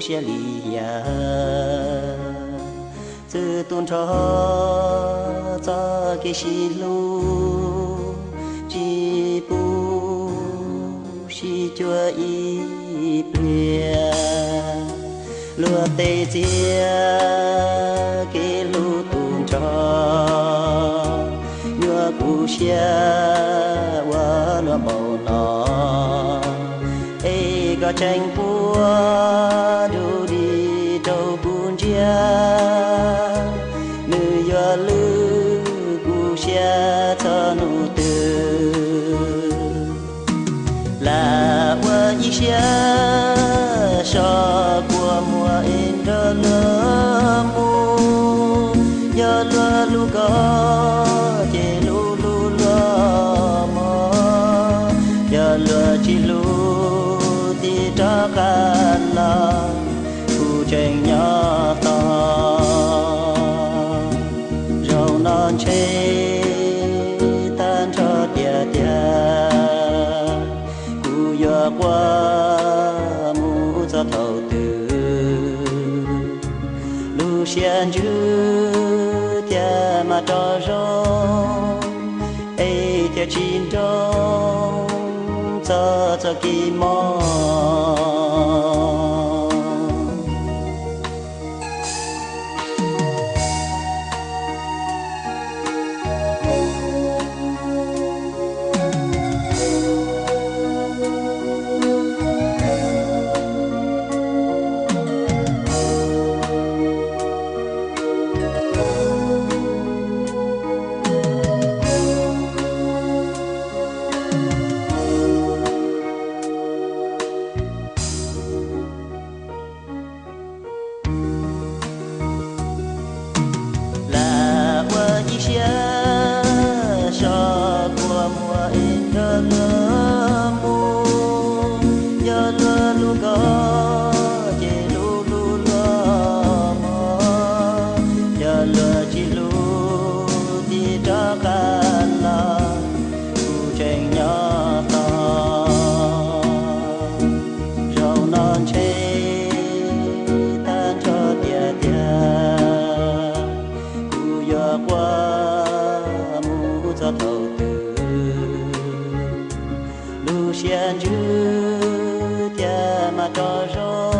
siab li yam, txwv tu nrho txoj kev sib hlub, tsis pub sib cuag ib pliag. Luag tej txiaj kev hlub tu nrho, nyuaj kuv siab ua luaj npaum no. Es koj tseem puag dub dig rau kuv ntsia, nws yuav lwj kuv siab txog hnub twg. Lam ua ib siab so kua muag es nrog luag mus, yog luag hlub koj ces hlub hlub luag mog, yog luag tsis hlub tig rov qab los kuv tseem nyob tos. Zaum no ntshe tag nrho tiag tiag, kuv yuav quaj mus txog thaum twg? Lub siab ntsws thiaj mam rov zoo, es thiaj tsis nroo txog txoj kev mob. Lam ua ib siab so kua muag es nrog luag mus, yog luag hlub koj ces hlub hlub luag mog, yog luag tsis hlub tig rov qab los kuv tseem nyob tos. Zaum no ntshe tag nrho tiag tiag, kuv yuav quaj mus txog thaum twg? Lub siab ntsws thiaj mam rov zoo,